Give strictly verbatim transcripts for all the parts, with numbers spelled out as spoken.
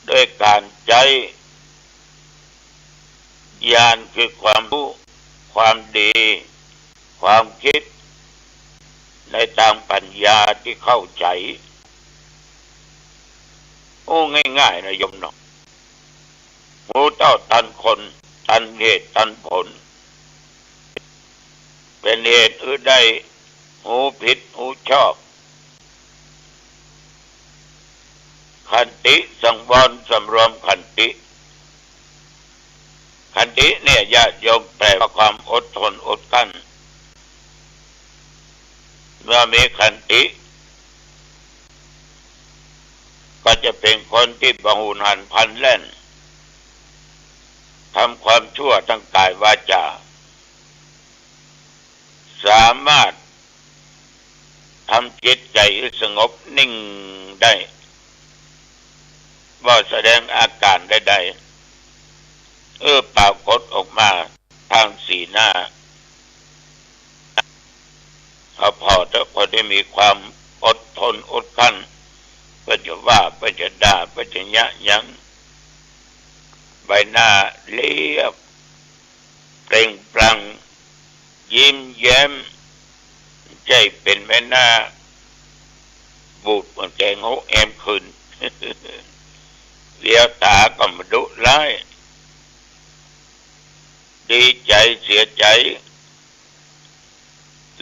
ด้วยก๋านใจ๊ญาณคือความฮู้ ความดี ความกึ๊ดในตางปั๋ญญาตี้เข้าใจ๋ ฮู้ง่ายๆ นะโยมเนาะ ฮู้เต้าตันคน ตันเหตุตันผล เป๋นเหตุหื้อได้ฮู้ผิดฮู้ชอบ ขันติสังวรสำรวมขันติ ขันติเนี่ยญาติโยมแปลว่าความอดทนอดกลั้น เมื่อมีขันติ ก็จะเป๋นคนตี้บ่หุนหันพลันแล่น ทำความชั่วตางก๋ายวาจา สามารถทำจิตใจ๋หื้อสงบนิ่งได้ บ่แสดงอาก๋านใดๆ หื้อปรากฏออกมาตางสีหน้า เอาผ่อเต๊อะ คนตี้มีความอดทนอดกลั้น เปิ้นจะว่า เปิ้นจะด่า เปิ้นจะเยียะหยัง ใบหน้าเรียบ เปล่งปลั่ง ยิ้มแย้ม ใจ้เป๋นแม่หน้า บูดเหมือนแก๋งหกแอมขึ้น เลี้ยวต๋าก็บ่ดุร้าย ดีใจ๋เสียใจ๋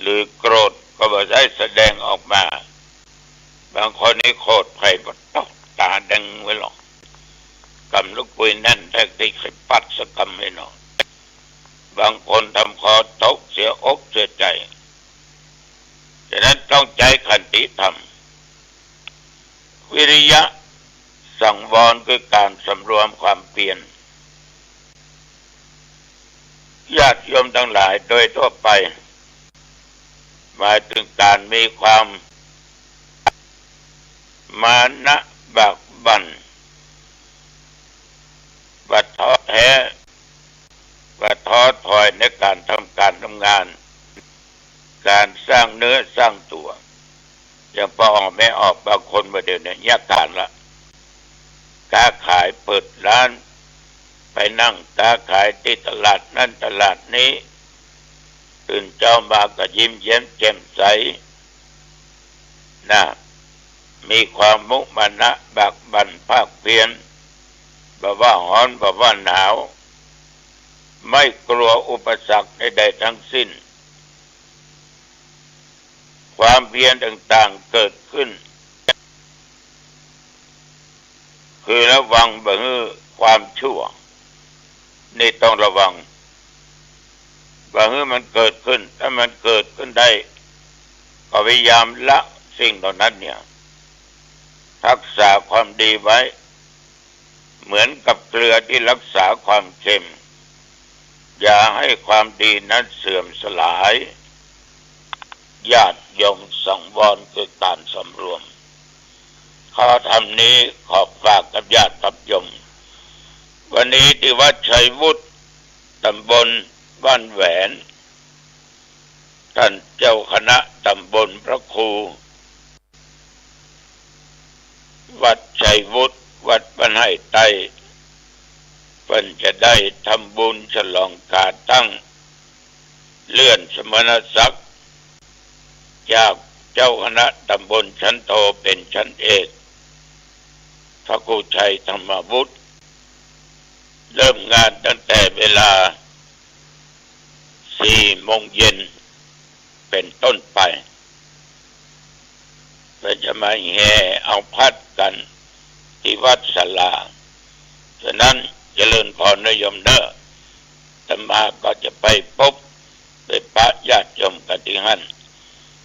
หรือโกรธก็บ่ใจ้แสดงออกมา บางคนนี่โกรธใผบ่ตก ต๋าแดงไว้หรอก กำลุกปุยแน่นแต๊ตี้ใค่ปัดสักกำไว้หน่อย บางคนทำคอตกเสียอกเสียใจ๋ ฉะนั้นต้องใจ๊ขันติธรรม วิริยะสังวรคือก๋านสำรวมความเปียร ญาติโยมตังหลายโดยทั่วไป หมายเถิงก๋านมีความมานะบากบั่น บ่ท้อแท้ บ่ท้อถอยในก๋านทำก๋านทำงาน ก๋านสร้างเนื้อสร้างตั๋ว อย่างป้ออ่องแม่อ่องบางคนบ่าเดี่ยวนี้เยียะก๋านละ ก๊าขายเปิดร้าน ไปนั่งก๊าขายตี้ตลาดนั้นตลาดนี้ ตื่นเจ๊ามาก็ยิ้มแย้มแจ่มใส นะ มีความมุมานะบากบั่นภาคเพียร บ่ว่าฮ้อนบ่ว่าหนาว ไม่กลัวอุปสรรคใดๆ ทั้งสิ้น ความเพียรต่างๆ เกิดขึ้น คือระวังบ่หื้อความชั่ว นี่ต้องระวัง บ่หื้อมันเกิดขึ้น ถ้ามันเกิดขึ้นได้ ก็พยายามละสิ่งเหล่านั้นเนี่ย รักษาความดีไว้ เหมือนกับเกลือที่รักษาความเค็ม อย่าให้ความดีนั้นเสื่อมสลาย ญาติโยมสังวรคือก๋านสำรวม ข้อธรรมนี้ขอฝากกับญาติกับโยม วันนี้ตี้วัดชัยวุฒิ ต๋ำบลบ้านแหวน ต้านเจ้าคณะต๋ำบลพระครู วัดชัยวุฒิ วัดบ้านไฮ่ใต้ เปิ้นจะได้ทำบุญฉลองก๋าตั้งเลื่อนสมณศักดิ์ จากเจ้าคณะต๋ำบลชั้นโทเป๋นชั้นเอก พระครูชัยธรรมวุฒิ เริ่มงานตั้งแต่เวลาสี่โมงเย็นเป๋นต้นไป เปิ้นจะมาแห่เอาพัดกั๋นตี้วัดศาลา ฉะนั้นเจริญพรนะโยมเน่อ อาตมาก็จะไปปบ ไปปะญาติโยมกั๋นตี้หั้น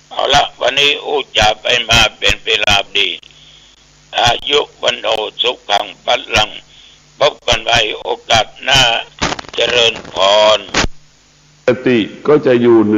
เอาละ วันนี้อู้จ๋าไปมาเป๋นเวลาดี อายุ วัณโณ สุขัง พลัง ปบกั๋นใหม่โอกาสหน้า เจริญพร สติก็จะอยู่เหนือ